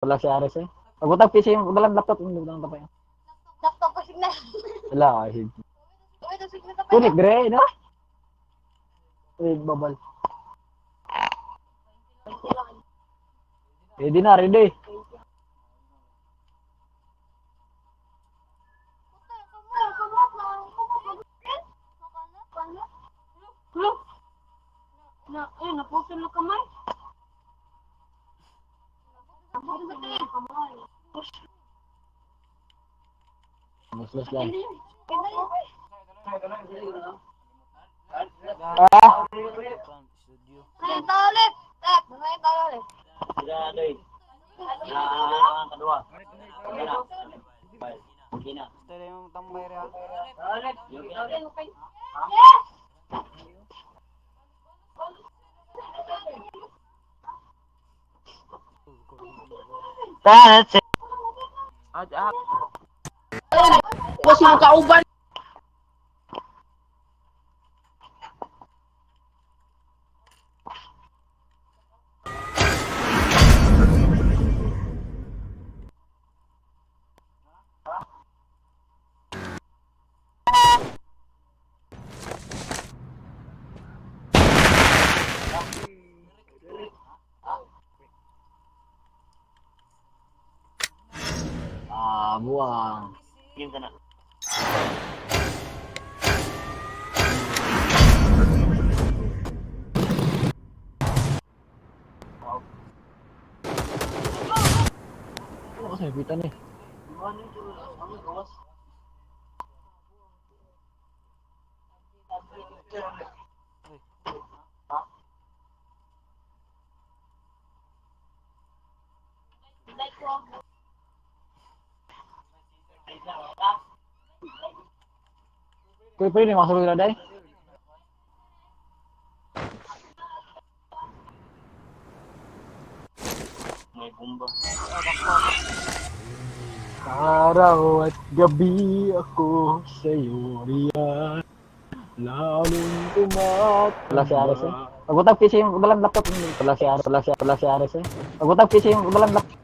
Wala si Ares eh. Pagutag PC yung dalang laptop, yung dalang tapay. Laptop ko signal. Wala kasi. Uy, ito signal tapay. Kunik dire, no? Wait, babal. Ready na, ready. Na, ayun, naputol na kamay. Naputol na kamay. Muslos lang. Ah! Ah, Ngayon tayo ulit. Tep, ngayon tayo ulit. Gusto rin yung tambay rin. Yes! That's it. Ah, ah. Kasi mo kauban. Ah, buwang. Ano kasi pitan eh. Kuy pwede masulog na day. Araw at gabi ako sa'yo riyan. Lalong tumat. Wala si Ares eh. Pagutag PC yung dalang laptop. Wala si Ares, wala si, wala si Ares eh. Pagutag PC yung dalang laptop.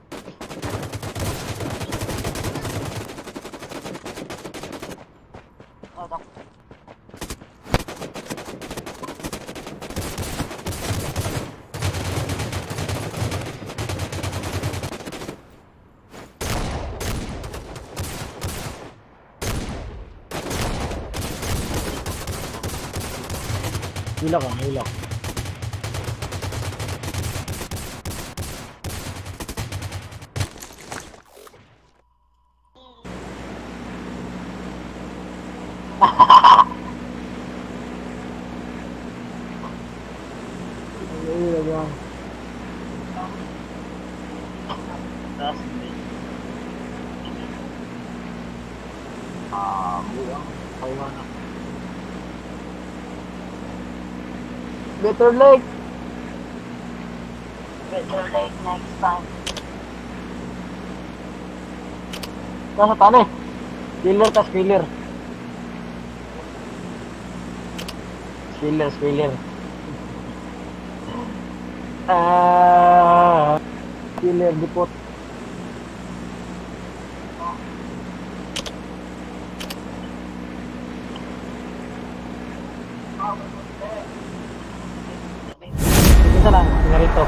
Hilak ah, hilak. Ay, ay, Ah, buwang. Tawa na. Better late. Better late next time. Nasa tani. Killer tas killer. Killer, killer. Ah, killer dipot. Isa lang, narito.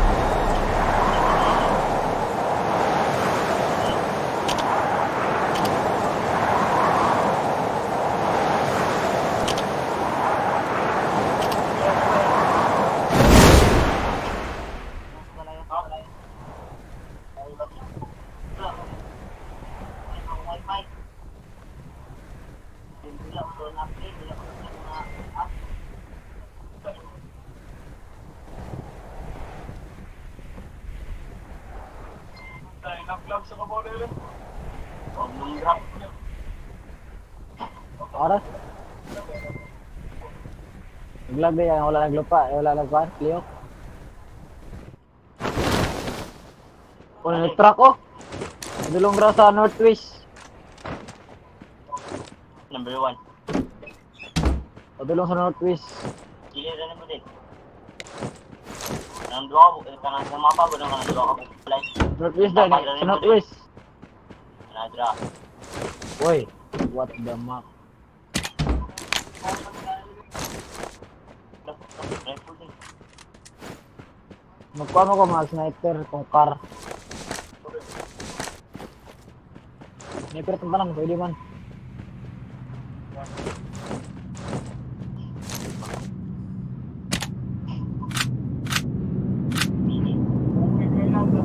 Oras? Naglag na yan, wala naglupa, eh, wala nagkuhan, Leo. Wala nag-truck oh. Dulong raw sa Northwest. Number 1. Padulong sa Northwest. Killer na mo din. Kanang duha ko, kanang sa mapa ba kanang duha ka balay. Northwest daw, sa northwest. Kanang dra. Uy, what the map? Rifle din. Magkuha mo ko mga sniper kung car. Sniper itong tanan, pwede man. Mini. Sniper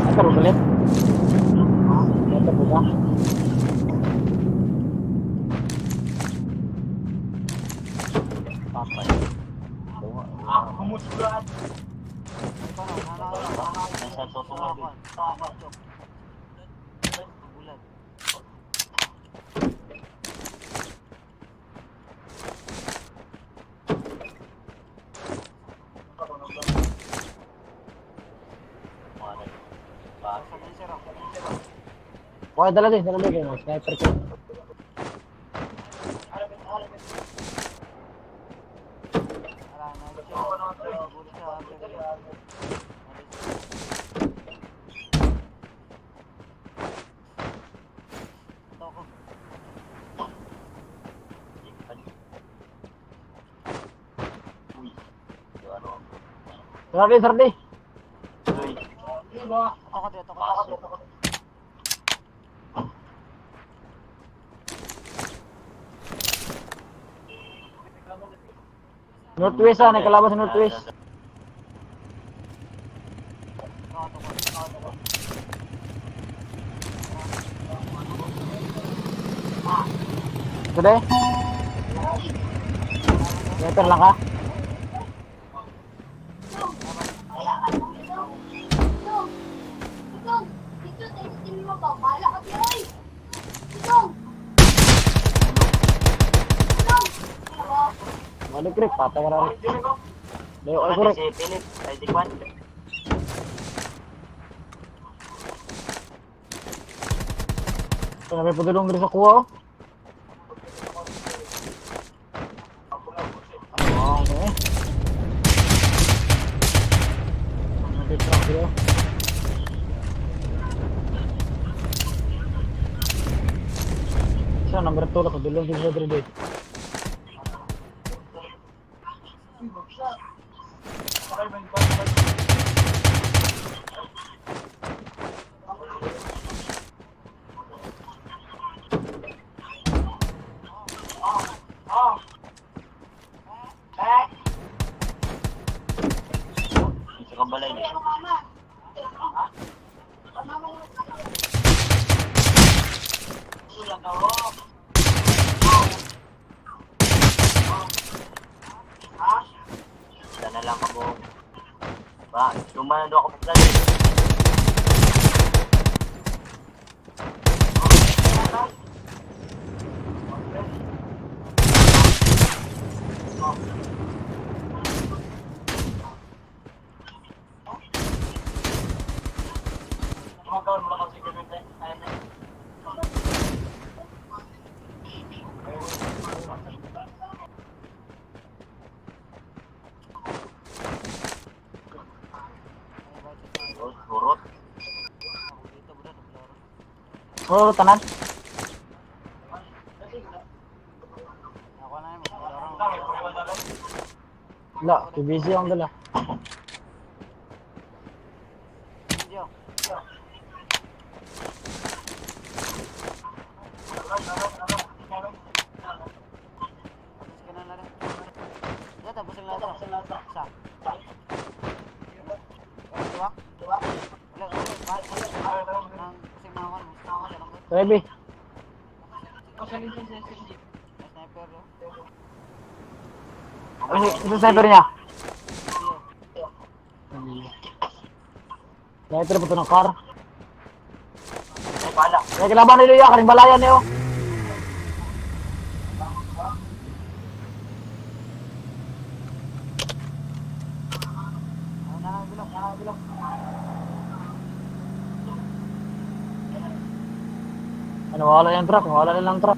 Sniper ulit. Sniper buka. Patay. Nasa soto mo. Bulag. Okay, dala din, dala din kayo. Sniper ko. Wala na siya. Bulag siya. Ito ko. Uy. Ano? Dala din, sir, di. Uy. Ito ko dito. Ito ko. Paso. Northwest ah, nagkalaban sa Northwest. Today? Sniper lang ka? Dong! Dong! Dito, tayo mo ba? Bahala ka di, oy! Dong! Dong! Diba? Wala grip, patay ka na rin. Layo ka correct. Si Philip, ay di kwan. Ito na may padulong rin sa kuha oh. Ano eh? Ano truck dito? Siya, number 2 lang, padulong din siya dito. Sa kabalay niya. Pero mama. Mama, Sana lang ako. Ba, luma na doon ako pagdali. Oh, surot. Dito bulag. Bulag. Oh, tanan. Ako na yun. Bulag. La, PVC ang dala. Hindi oh. Tapos ka na na rin. Ya, tapos ang lahat. Isa. Dua? Wala, wala. Wala. Nang kasi mga kan, gusto ko siya lang. Ready? May sniper oh. Ano yung sniper niya? Hindi Sniper po ito ng car. Ay, pala. May kalaban nila iya, karing balayan niyo. oh. Ano na lang bilog, na lang bilog. Ano, wala yung truck. Wala nilang truck.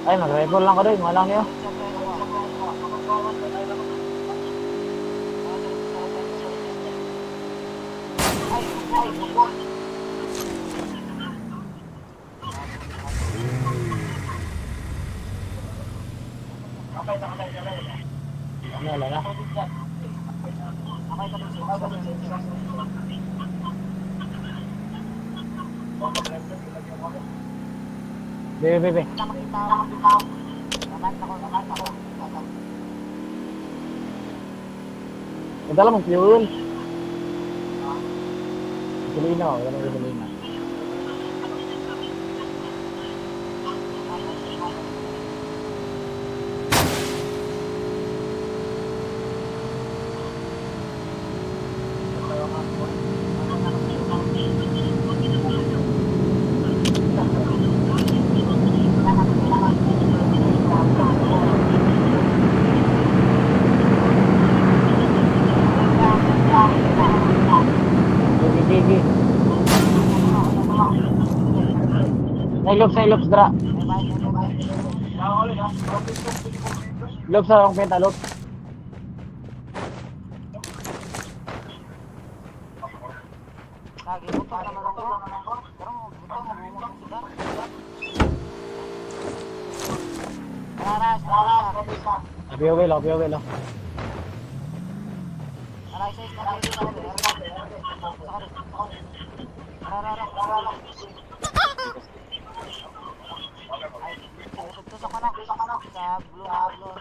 Ay, mag-rifle lang ko doon. Wala niyo. Ano, wala na. Bebe, bebe. May dala mong fuel. Gasolina, oh. Wala mong gasolina. Gigi, gigi. Ay, loops, dra. Loops sa akong penta, loops. Lagi butong naman ako. Pero butong mo sugar. Tara, tara, tara. Fuel, oh, fuel, oh. Tara, isa, isa, isa, isa, Tara, tara, tara. Ay, tusok ko na. Sa blue, blue.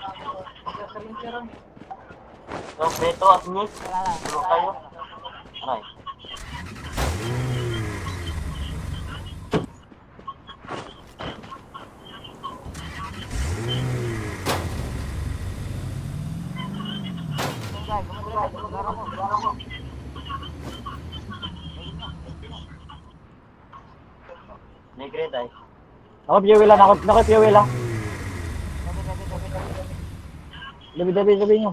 So, Beto at Nick. Tara, Tulong kayo. Aray. Negre tayo. Ako, fuel lang. Ako, ako, fuel lang. Labi, labi, labi nyo.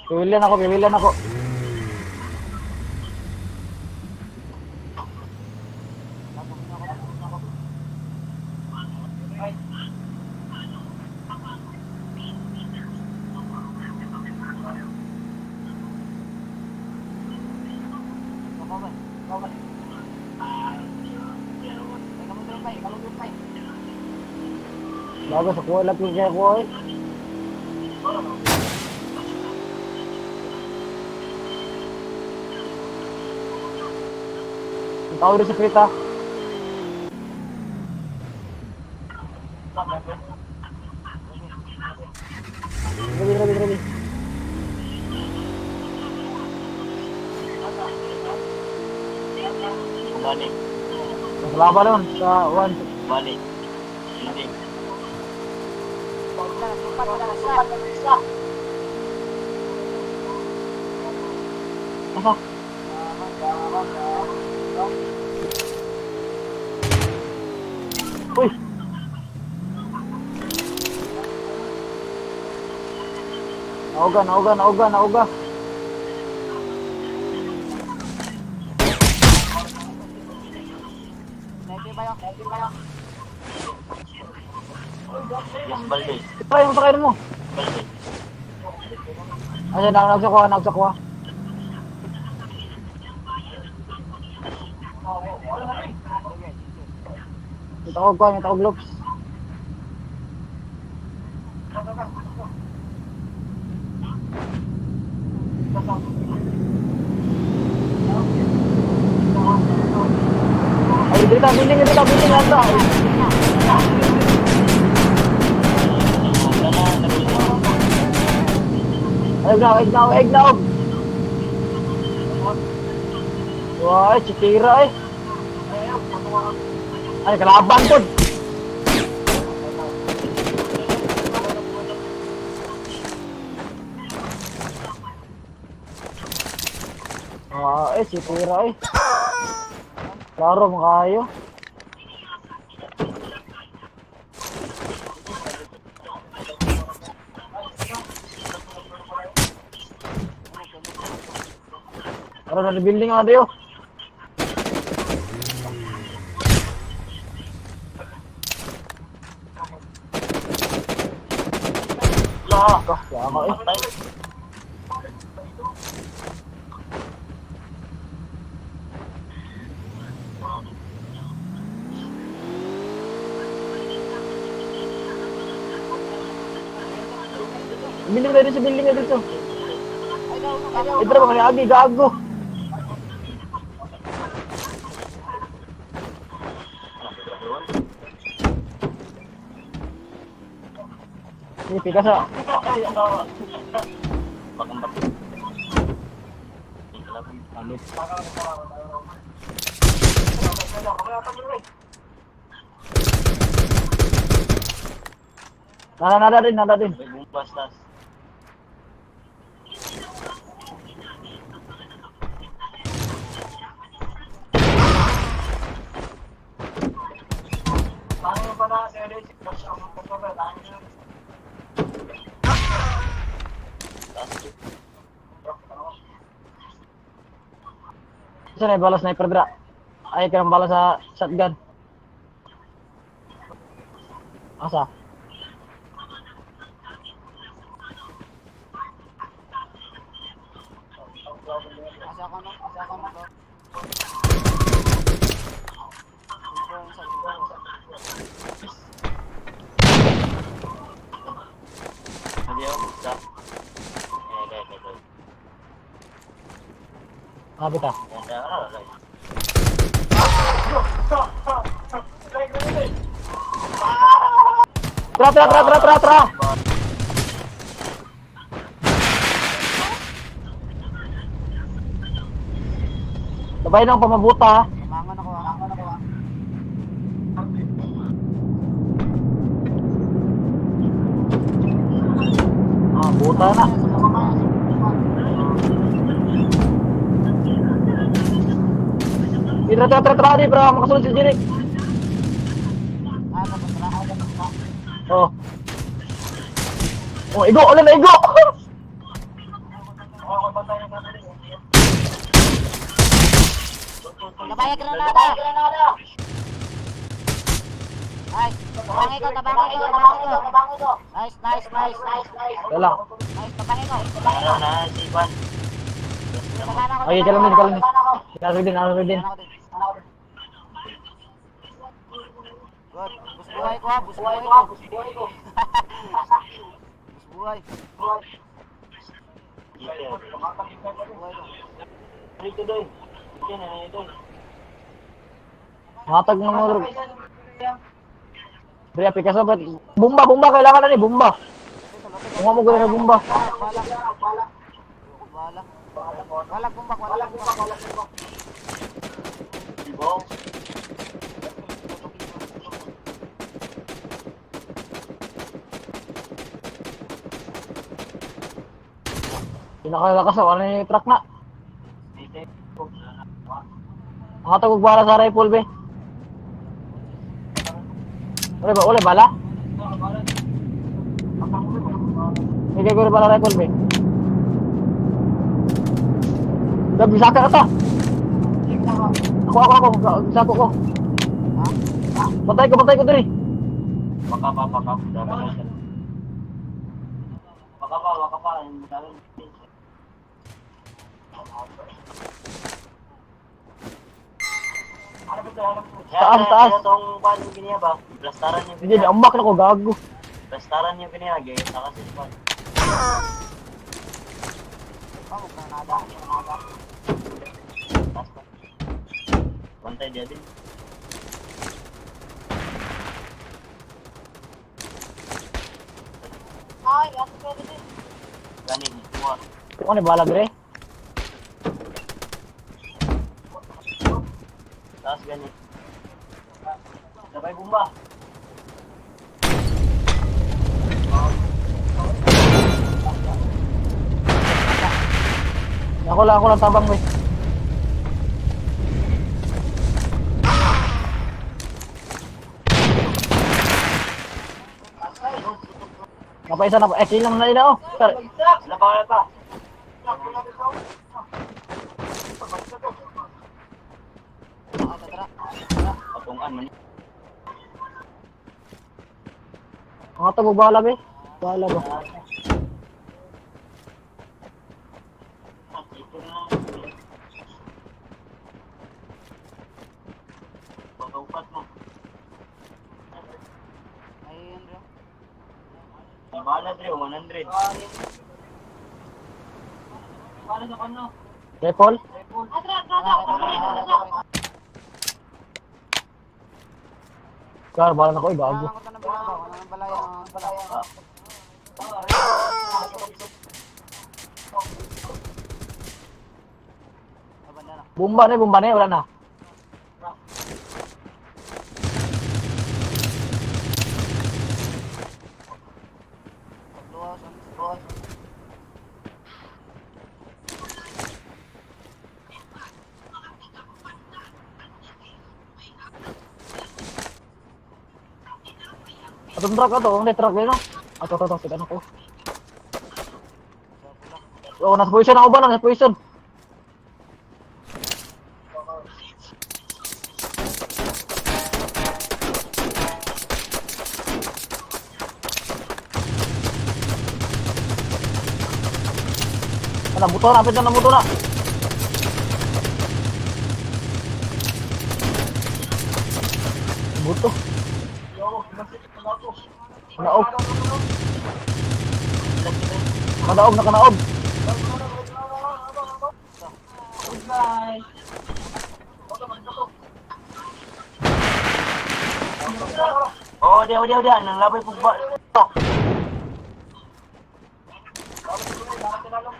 Fuel lang ako, fuel lang ako. Bago sa kuha lang yung kaya kuha eh. Ang tao rin sa krita. Grabe, grabe, grabe. Balik. Mas laba nun sa 1. Balik. Hindi. Asa? Uy! Nauga, nauga, nauga, nauga. Yes, Balde. Try mo, try mo. Balde. Ayan, nagsakuha, nagsakuha. May tawag ko, may tawag loops. Ay, dito, building, dito, building, dito. Wala na, nabili. Egg now, egg now, egg now. Wah, chitira eh. Ay, kalaban po. Ah, eh, chitira eh. Klaro, makayo. Pero na building ako tayo. La. Kaya eh. Patay. Building na dito sa building na dito. Ay, gago, gago. Eh, tara, mga agi, gago. Sige, pika sa. Bakang bakit. Alit. Nada, nada din, nada din. May bumbas tas. Saan na yung bala sniper dra? Ay, kanang bala sa shotgun. Asa? Asa ka no? Asa ka no, bro? Dito ang sa dito. Hindi ako gusto. Eh, eh, eh, eh. Kapit ah. Yan, kaya ka na, like. Tra, tra, tra, tra, tra, tra! Labay ng pamabuta ha. Mangon ako ah. Mangon ako ah. Ah, buta na. Tra, tra, tra, tra, di, bro. Makasunod si Jeric. Ah, papuntra. Ah, papuntra. Oh. Oh, igo, ulit na igo. Labay granada! Granada! Nice! Tabangin ko, tabangin ko, tabangin ko! Nice, nice, nice, nice, nice! Wala. Nice, tabangin ko! Ano na, si Juan. Tabangan ako, Okay, kalam din, kalam din. Nasa din, nasa din. Tabangan ako din. Good. Bus buhay ko ha, bus buhay ko. Bus buhay ko. Bus buhay. Dito. Bus buhay ko. Dito, doy. Dito na, dito. Hatag ng mga drug. Pre, Picasso, ba't? Bumba, bumba, kailangan na ni, bumba. Kung mo gano'n bumba. Bala. Bala. Bala. Wala bumbak, wala bumbak. Dibo. Pinakalakas ako, ano yung truck na? Dito. Hatag og bala sa rifle, be. Wala ba, wala bala? Hindi ko bala rifle, be. Gabi, saka ka ta. Ako, ako, ako, sako ko. Patay ko diri. Baka pa, baka. Dami na siya. Baka pa, baka pa. Ang dami. Taas, taas. Itong kwan yung giniya ba? Blastaran yung Hindi, giniya. ambak na ko, gago. Blastaran yung giniya. Gaya sa kasi kwan. Oh, granada. Granada. Taas pa. Bantay diya din. Ay, asa pwede din. Gani, kuha. Ano bala dire? Taas gani. Sabay bumba. Ako lang tabang, be. Napaisa na pa. Eh, kilang na nila, oh. Sir, Wala pa, wala pa. Tara. Patungan man. Mga tabo bala be. Bala ba? Ito na. Pagkaupat mo. Ay, Andrea. May bala dre, 100. Rifle? Atra, atra, atra, atra, atra. Kar, bala na ko, eh, gago. Kailangan ko ng balay ba? Wala ng balay. Ang balay. Ah, banda na. Bomba na, eh, wala na. Blue house, ang blue house. Atong truck ato, ang truck yun, no? Ato, ato, ato, sige, anak ko. Oh, nasa position ako ba? Nasa position. Ano, buto na, pwede na, buto na. Buto. Kanaog. Kanaog na kanaog. Oh, dia dia dia nang labay pug ba.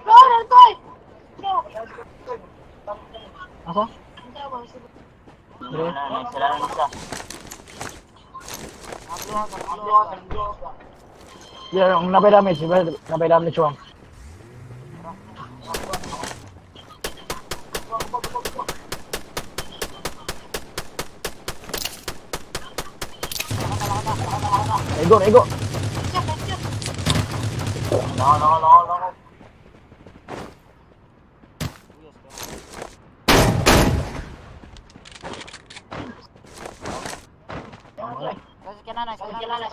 Bro, nantoy! Bro. Asa? Wala na, nagsalanan isa. Ang blue house, ang blue house. Ang blue house. Yeah, ang nabay damage, nabay damage wang. Ego, ego. Headshot, headshot. Lako, lako, lako, lako. Kasi kinanay, kinanay, kinanay.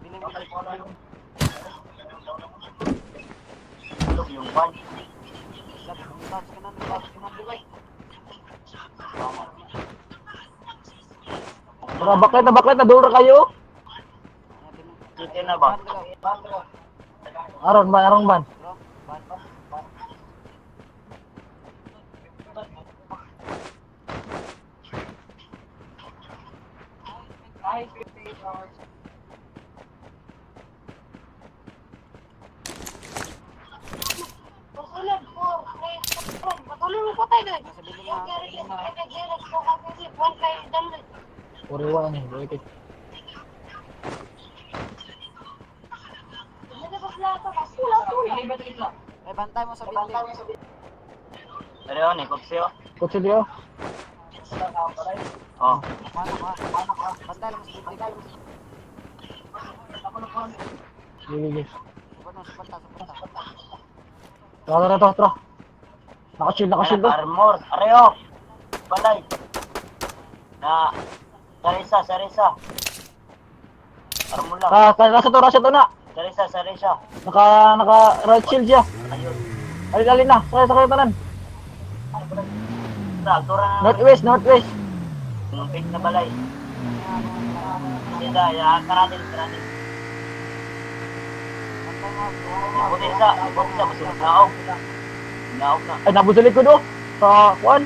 Biling, biling. Tulog yung van. Tara, baklit na baklit na, dulra kayo. Kita na ba? Aron ba, aron ban. Patuloy, four, three, two, patuloy mo patay doon. Uriwa ni, boleh kay. Ay, bantay mo sa building. Pero ni Kopseo. Kotse dia. Oh. Paano ka? Bantay lang mo sa building. Sige, sige. Support mo, support ta, support ta. Tara, tara, tara, tara. Nakashield, nakashield. oh. Armor, areo. Balay. Na Sarisa, sarisa. Armor lang. Ah, nasa to, nasa to na. Sarisa, sarisa. Naka, naka, right shield siya. Ayun. Alin, alin na. Sakay, sakay, tanan. Sa altura na. Northwest, northwest. Yung pink na balay. Sida, ya, karanin, karanin. Bantay mo. Ibuti sa, ibuti sa, basta naog. Naog na. Ay, nabot sa likod, oh. Sa, kuan.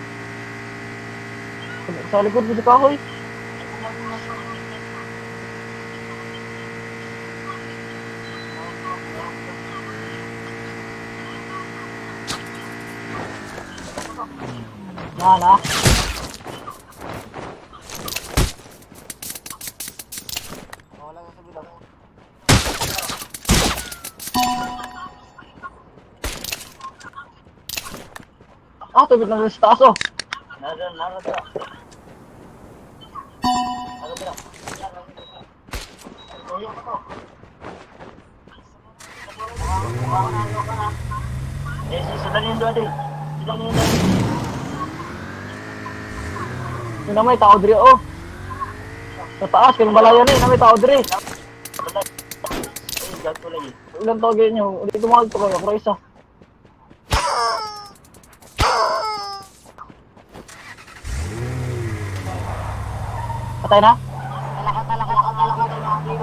Sa likod mo sa kahoy. Na, na. Wala ka sa bilog. Ah, tubig lang sa taas, oh. Naroon, naroon dira. Naroon dira. Eh, sudan yung doon, eh. Sudan yung doon. Yung na may tao diri oh. Sa taas kay balayan ni, na may tao diri. Balay. Ay, gato lagi. Ilang tao ganyan nyo? Hindi tumawag to kayo, ako isa. Patay na? Talaka, talaka, talaka, talaka.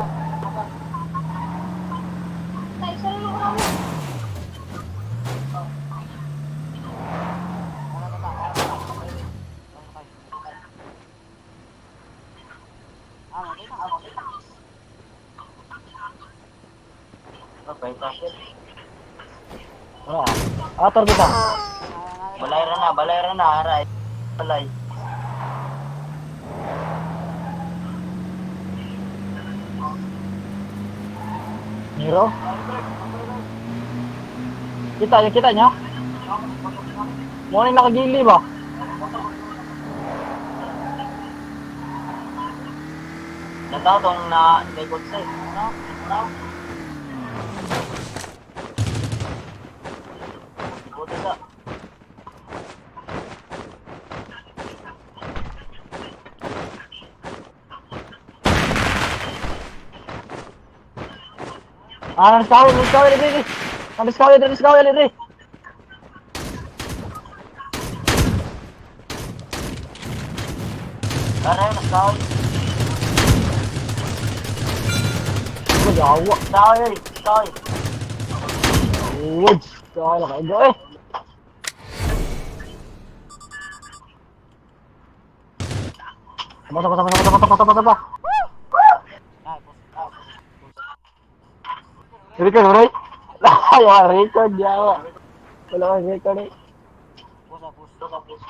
Tayo, sarili ko namin. Okay, tasir. Wala ah. Ah, tor kita. Balay ra na, aray. Balay. Nero? Kita niya, kita niya? Mo na yung nakagili ba? Nagtao tong na likod sa eh. Buti sa. Ah, nadiskawin, nadiskawin, diri. Nadiskawin, nadiskawin, diri. Aray, nagtao. Uy, awa. Tao eh, tao eh. Uy, kaya lang kayo eh. Tama, tama, tama, tama, tama, tama, tama. Record, right? Ay, record, yawa. Wala kang record eh. Pusa, pusa. Pusa.